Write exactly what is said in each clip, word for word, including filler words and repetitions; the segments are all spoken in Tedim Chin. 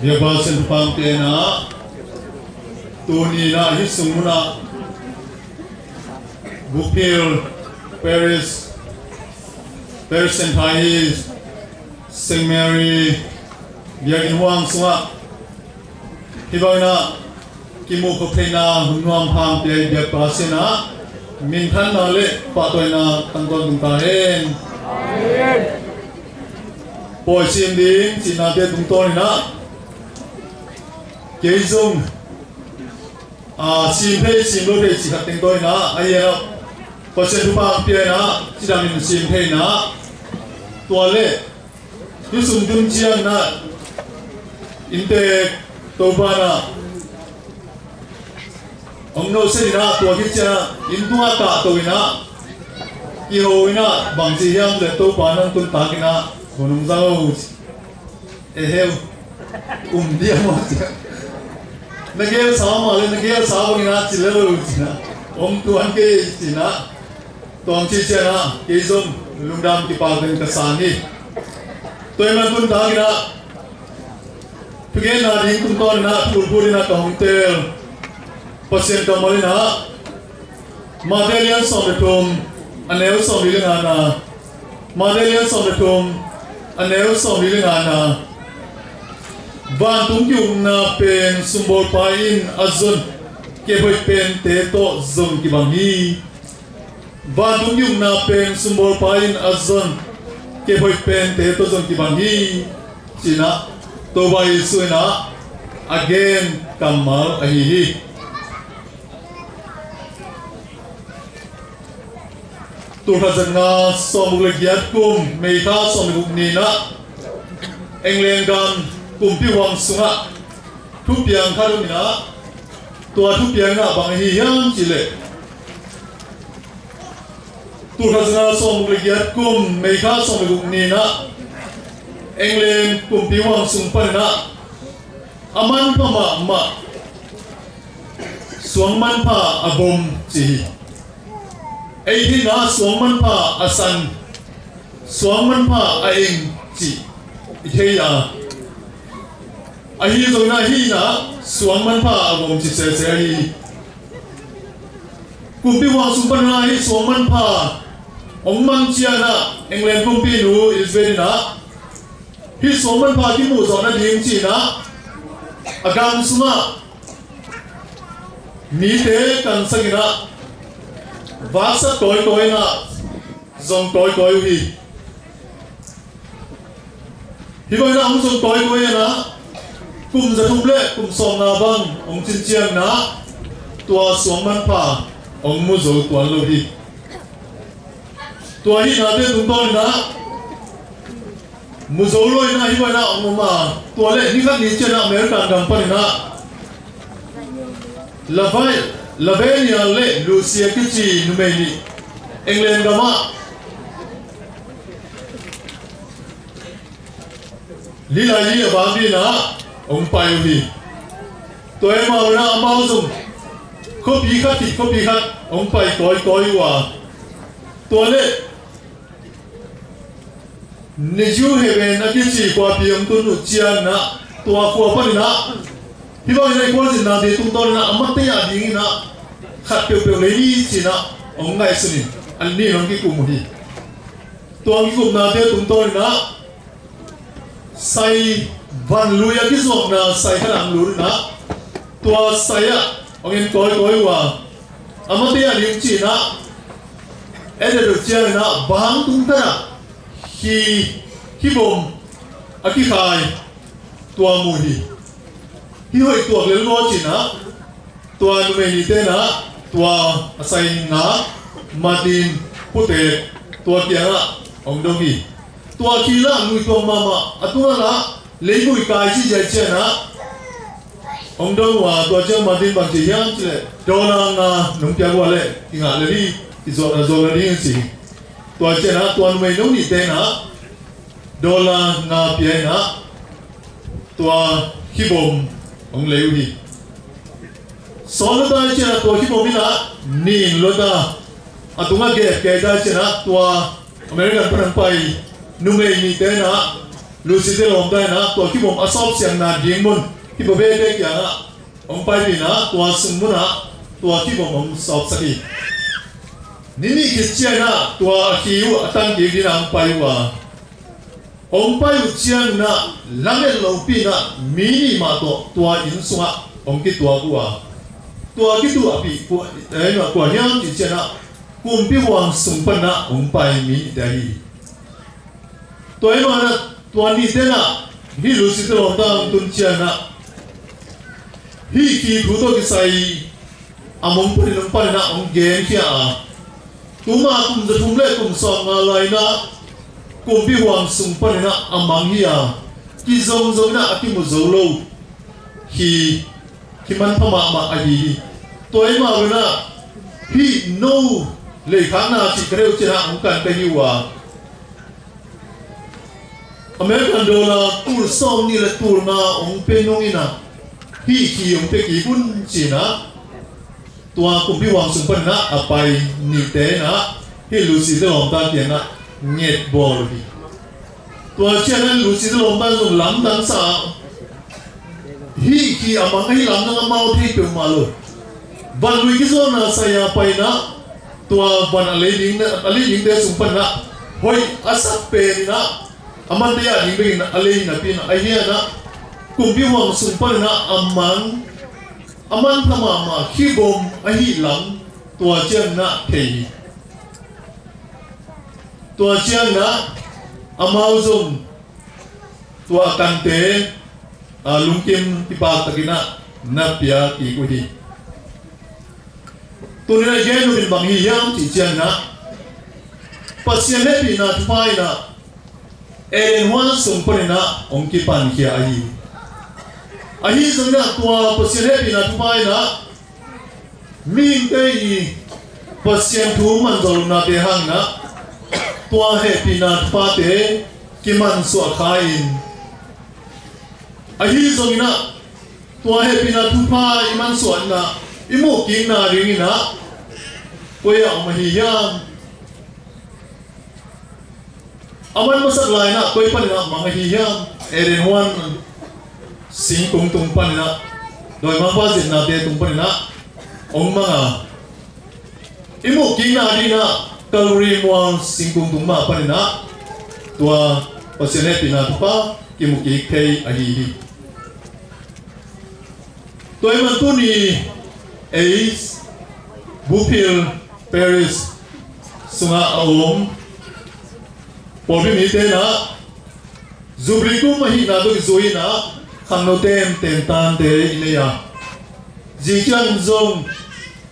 Biakpa Sian Thupha hong pia in ah, tuni in ah hih sung munah Bukphil Parish, Parish Centre hi, Saint Mary biakinn huang sungah hih bangin ah kimuh khop theihna hun nuam pha hong pia i biakpa Sian in ah minthanna le pahtawina tangtawn tung ta hen. Pawi sim ding cihnate tungtawn in ah kei zong, a, sim thei sim lo thei cih khat teng tawh in ah, a, hi in ah Pasian thupha hong pia in ah cidam in sim thei in ah, tua le hih sung tun ciang in ah inntek Topa in ah hong noset in ah, tua khit ciang ah inn tungah kahto in ah, kiho in ah, bangci hiam leh Topa nang tun tak in ah hun hong za o. Eheu. Um diam aw ci. Na gelsa mah leh na gelsa bangin ah ci lel o ci in ah, om tuan kei ci in ah, tua hong cih ciang ah kei zong lungdam kipak teng ka sa hi. Tua ahih man tun tak in ah thugenna ding tungtawn in ah thulput in ah ka hong teel Pasian kammal in ah Matthai lian sawm le thum, a neu sawmli le ngana. Matthai lian sawm le thum, a neu sawmli le ngana. Vantung ki-ukna pen sumbawlpa in a zon kep hoih pente tawh zong kibang hi. Vantung ki-ukna pen sumbawlpa in a zon kep hoih pente tawh zong kibang hi, ci in ah Topa Jesuh in ah a gen kammal ahi hi. Tulkhat za nga sawmguk le giat kum May kha sawmguk ni in ah England gam kumpi huang sungah thupiang khat om in ah, tua thupiang in ah bang ahi hiam cih leh, tulkhat za nga sawmguk le giat kum May kha sawmguk ni in ah England kumpi huang sung pan in ah a manpha mahmah suang manpha a bom ci hi. Ei theihna suang manpha a san, suang manpha a eng cih i thei a, ahi zongin ah hih in ah suang manpha a bom ci sese ahi hi. Kumpi huang sung pan in ah hih suang manpha hong mang ciang in ah England kumpinu Elizabeth in ah hih suang manpha kimuh zawh nading ci in ah a gang sungah mite kansak in ah vaksak kawikawi in ah zong kawikawi uh hi. Hih bangin ah hong zong kawikawi in ah kum za thum le kum sawmnga bang hong cin ciang in ah tua suang manpha hong mu zo tuan lo hi. Tua ahihnate tungtawn in ah mu zo lo in ah hih bangin ah hong om a, tua leh ni khat ni ciang ah American gam pan in ah Lava-, Lavinia le Lucy a kici numei nih England gamah lilai li a bang ding in ah hong pai uh hi. Tua hi mah in ah amau zong khuapi khat khit khuapi khat hong pai kawikawi uh a, tua leh New Haven a kici khuapi hong tun uh ciang in ah tua khua pan in ah hih bangin ah i khualzinna ding tungtawn in ah a mateh a ding in ah khat peuhpeuh lei ni ci in ah hong ngaihsun in annih in hong kikum uh hi. Tua hong kikumnate tungtawn in ah sai, vanlui a kizuakna sai khat ah hong lut in ah tua sai ah hong en kawikawi uh a, a mateh a ding ci in ah en leh ciang in ah bang tung tan ah hih, hih bom a kikhai tua mu hi. Hih hoih tuak lel maw ci in ah tua numei nihte in ah tua a sai ngak, Martin, pute tua kiangah hong dong hi. Tua khit ah lui tuam mahmah, a tungah lah leivui kai ci ziai ciang ah hong dong uh a, tua ciang Martin bang ci hiam cih leh, dollar nga nong piak uh a leh kingah lel hi, kizuakna zuak lel ding hi ci hi. Tua ciang ah tua numei nong nihte in ah dollar nga pia in ah tua khibom hong lei uh hi. Sawt lua ta ciang ah tua khibom in ah nin lua ta, a tungah gep kei ta ciang ah tua American pan hong pai numei nihte in ah Lucy te lawmta in ah tua kibom a sawpsiangna ding mun, kibom bete kiangah hong paipih in ah tua sung munah tua kibom hong sawpsak hi. Ni nih khit ciangin ah tua a khi uh a tang kik dingin ah hong pai uh a, hong pai uh ciangin ah lamet lopi in ah mi nih mah tawh tua inn sungah hong kituak uh a, tua kituakpih kua, eh, kua hiam cih ciangin ah kumpi huang sung panin ah hong pai mi nihte ahi hi. Tua ahih manin ah tua nihte in ah hih Lucy te lawmta hong tun ciangin ah hih khi thu tawh kisai a mong panin hong panin ah hong genkhia a, tuma kum za thum le kum sawmnga lai in ah kumpi huang sung panin ah a mang hi a, kizom zong in ah a kimu zo lo khi, khi manpha mahmah ahi hi. Tua ahih manin ah hih no leikhakna cih ka deih uh ciangin ah hong kan ka hi uh a, American dollar tul sawmnih le tul nga hong pia nung in ah hih khi hong pia kik un ci-in ah tua kumpi huang sung panin ah a pai nihte in ah hih Lucy te lawmta kiangah ngetbawl uh hi. Tua ciangin ah Lucy te lawmta in zong lamdang sa a, hih khi a mang ahi lamdang amau thei peuhmah lo. Van lui kizuakna saya pai in ah tua van a lei ding, a lei dingte sung panin ah hoih a sak pen in ah a mante ah ding bek in a lei napi in ah, ahi in ah kumpi huang sung panin ah a mang, a manpha mahmah kibom ahih lam tua ciangin ah thei hi. Tua ciangin ah amau zong tua a kante, a, lungkim kipaktakin ah na pia kik uh hi. Tuni-in ah gen nuam in bang hi hiam cih ciangin ah Pasian hehpihna thupha in ah Ellen White sung panin ah hong kipankhia ahi hi. Ahi zongin ah tua Pasian hehpihna thupha in ah mihingte i Pasian thu manzaw lohnate hangin ah tua hehpihna thuphate kimansuah kha in, ahi zongin ah tua hehpihna thupha i mansuah in ah i muh kikna dingin ah koi ah om ahi hiam? A man masak lai-in ah koi panin ah mang ahi hiam? Eden huan singkung tung panin ah, dawimangpa zetnate tung panin ah hong mang a, i muh kikna dingin ah Calvary mual singkung tung mah panin ah tua Pasian hehpihna thupha kimu kik thei ahi hi. Tua ahih manin tuni ei Bluefield Parish sungah a om pawlpi mite in ah Jubilee kum ahihna tawh kizui in ah khangno tem tentante i nei a, zing ciang zong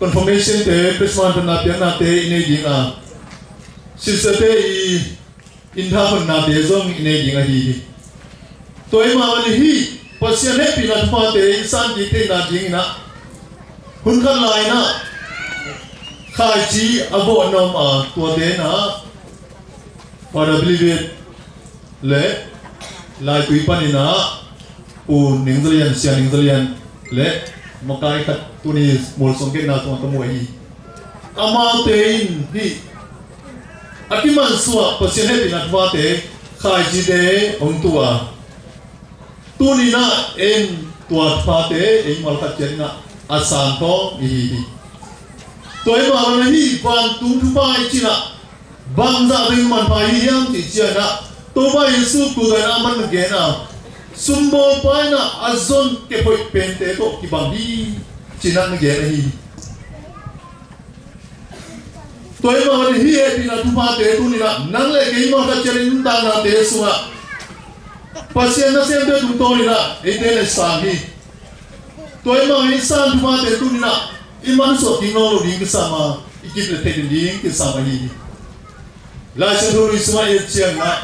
confirmation te, Christmas thupha piaknate i nei ding a, sister te i inn tha honnate zong i nei ding ahi hi. Tua ahih manin hih Pasian hehpihna thuphate i san kik theihna dingin ah hun khat lai-in ah khaici a vawh na om a, tuate in ah Father Billy Webb le Laitui panin ah Pu Ning Za Lian, Sia Ning Za Lian le makai khat tuni mual sawm kikna sungah ka mu ahi hi. Amaute in hih a kimansuah Pasian hehpihna thuphate khaicite hong tu a, tuni-in ah en tua thuphate ei mual khat ciat in ah a san khawm i hi hi. Tua ahih manin hih vantung thupha i cih in ah bangzah ding manpha i hi hiam cih ciangin ah Topa Jesu khualzin ah a man na gen a, sumbawlpa in ah a zon kep hoih pente tawh kibang hi ci-in ah na gen ahi hi. Tua ahih manin hih hehpihna thuphate tuni-in ah nang le kei mah khat ciat i nuntaknate sungah Pasian nasemte tungtawnin ah eite na sang hi. Tua ahih manin i san thuphate tuni-in ah i mansuah kik nawn loh ding kisam a, i kip le thei ding kisam ahi hi. Laisiangtho Lui sungah i et ciangin ah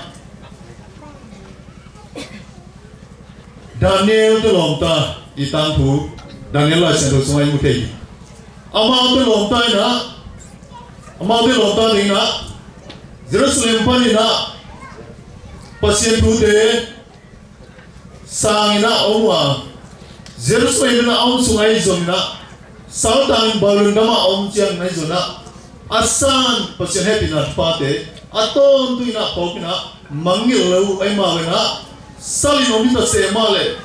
Daniel te lawmta i tangthu Daniel Laisiangtho sungah i mu thei hi. Amaute lawmta in ah, amaute lawmta dingin ah Jerusalem panin ah Pasian thute sangin ah a om a, Jerusalem in ah a om sung ahi zongin ah saltangin Babylon gamah a om ciangin ahi zongin ah a san Pasian hehpihna thuphate a tawntung in ah phawk in ah mangngilh lo uh ahih manin ah Sal in om hi ta se mah leh,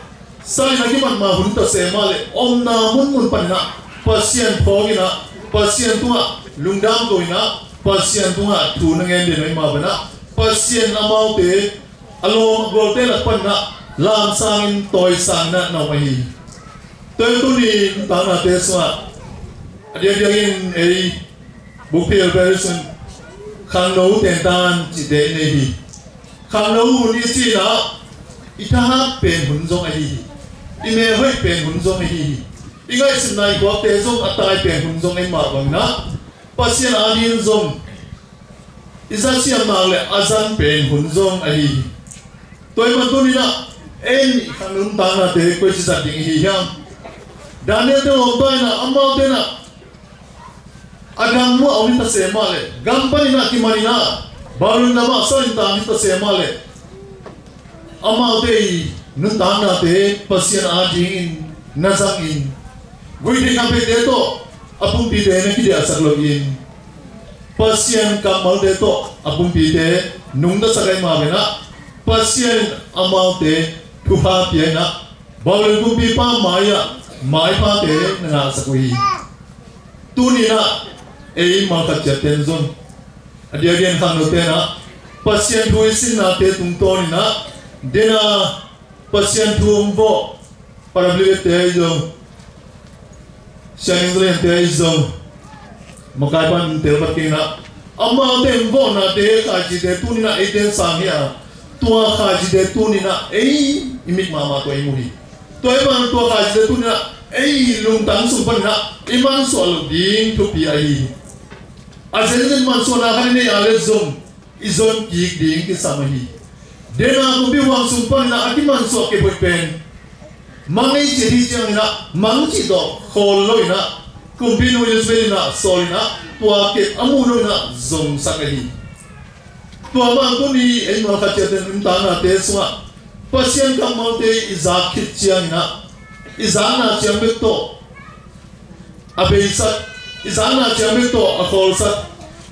sal in a kimat ma hun hi ta se mah leh, omna munmun panin ah Pasian phawk in ah, Pasian tungah lungdam ko in ah, Pasian tungah thu na ngen den ahih mah bangin ah, Pasian amaute a lawm a gualte lak panin ah lamsang in tawisang in ah na om ahi hi. Tua hi tuni nuntaknate sungah a diakdiakin ei Bukphial Parish in khangno tentan cihte i nei hi. Khangno hun i cih in ah i thahat pen hun zong ahi hi. I mel hoih pen hun zong ahi hi. I ngaihsutna i khuakte zong a tai pen hun zong ahih mah bangin ah, Pasian adingin zong i zat siamna le a zan pen hun zong ahi hi. Tua ahih manin tuni in ah ei khangno nuntaknate koici zat ding i hi hiam? Daniel te lawmta in ah amaute in ah a gam muah om hi ta se mah leh, gam panin ah kiman in ah Babylon gam ah sal in tang hi ta se mah leh, amaute i nuntaknate Pasian adingin na zangin, guihtheih khampheitte tawh a pumpite na kidiahsak loin, Pasian kammalte tawh a pumpite nungtasak ahih mah bangin ah, Pasian in amaute thupha pia in ah, Babylon kumpipa mai-ah maiphate na ngahsak uh hi. Tuni in ah ei malkhat ciat ten zong a diakdiakin khangnote in ah Pasian thu i sinnate tungtawn in ah, den a Pasian thu hong vawh, Parablik te ahi zong, Sianginn Zalen te ahi zong, makai pan tel vat kei in ah, amaute hong vawhnate khaicite tuni in ah eite sang hi a, tua khaicite tuni in ah ei i mit mahmah tawh i mu hi. Tua ahih manin tua khaicite tuni in ah ei lungtang sung panin ah i mansuah loh ding thupi ahi hi. A zenzen mansuahna khat i neih a leh zong i zon kik ding kisam ahi hi. Den a kumpi huang sung panin ah a kimansuah kep hoih pen mang ei cih hi ciangin ah, mang cih tawh khawl lo in ah, kumpi nu Elizabeth in ah sawl in ah, tua kep a muh lo in ah zongsak ahi hi. Tua bang tuni ei malkhat ciat ten nuntaknate sungah Pasian kammalte i zak khit ciangin ah, i zakna ciang bek tawh a beisak, i zakna ciang bek tawh a khawlsak,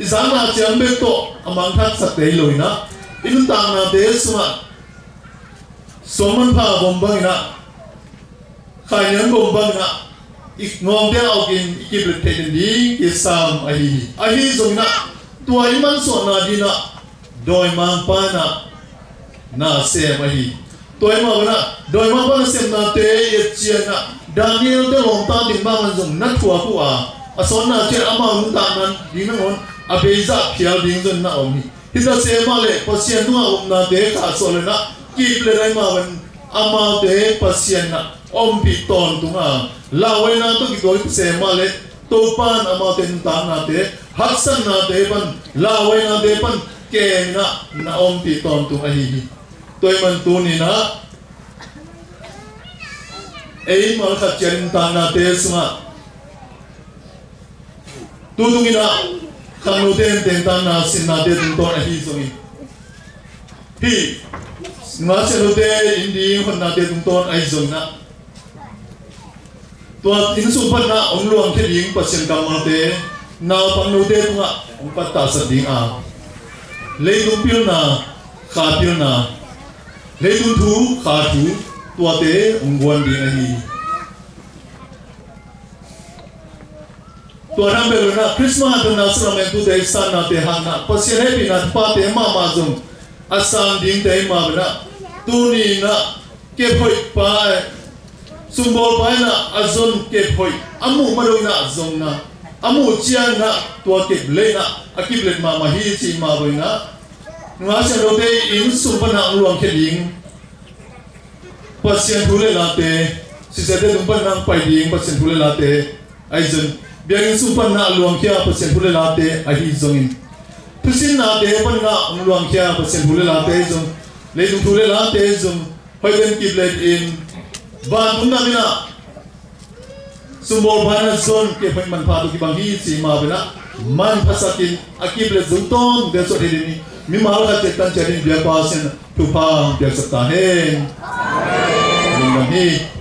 i zakna ciang bek tawh a mangthaksak te hi lo in ah, i nuntaknate sungah suangmanpha bawm bangin ah, khainiam bawm bangin ah i ngawngte a okin i kiplet theih den ding kisam ahi hi. Ahi zongin ah tua i mansuahna dingin ah dawimangpa in ah na sem ahi hi. Tua ahih mah bangin ah dawimangpa nasemnate i et ciangin ah, Daniel te lawmta ding bangin zong na thuak uh a, a sawnna ciang amau nuntakna ding nangawn a beizah phial ding zong na om hi. Hi ta se mah leh Pasian tungah upnate khahsuah lo in ah, kiplet ahih mah bangin amaute Pasian in ah ompih tawntung a, lauhuaina tawh kituak hi ta se mah leh, Topa in amaute nuntaknate, haksatnate pan, lauhuainate pan kem in ah na ompih tawntung ahi hi. Tua ahih manin tuni in ah ei malkhat ciat nuntaknate sungah, tu tung in ah khangnote in tentanna sinnate tungtawn ahi zongin, hih nunga siangthote in ding hotnate tungtawn ahi zongin ah, tua inn sung panin ah hong luangkhia ding Pasian kammalte naupangnote tungah hong pattahsak ding a, leitung pilna, kha pilna, leitung thu, kha thu, tuate hong guan ding ahi hi. Tua dang bek lo in ah Christmas hanthawnna sacrament-te i sannate hangin ah Pasian hehpihna thuphate mahmah zong a sang dingte ahih mah bangin ah, tuni in ah kep hoih pa, eh, sumbawlpa in ah a zon kep hoih a muh ma dong in ah zong in ah, a muh ciangin ah tua kep leh in ah a kiplet mahmah hi cih mah bangin ah, nunga siangthote inn sung panin ah hong luangkhia ding Pasian thu le late, sisaite tung panin ah hong pai ding Pasian thu le late ahi zong, biakinn sung panin ah luangkhia Pasian thu le late ahi zongin, thusinnate panin ah hong luangkhia Pasian thu le late ahi zong, leitung thu le late ahi zong, hoih takin kiplet in, vantung nam in ah sumbawlpa in a zon kep hoih manpha tawh kibang hi cih mah bangin ah, manphasak in a kiplet zong tawmte suah thei dingin, mimal khat ciat tan ciat in biakpa Pasian in thupha hong piaksak ta hen. Lungdam hi.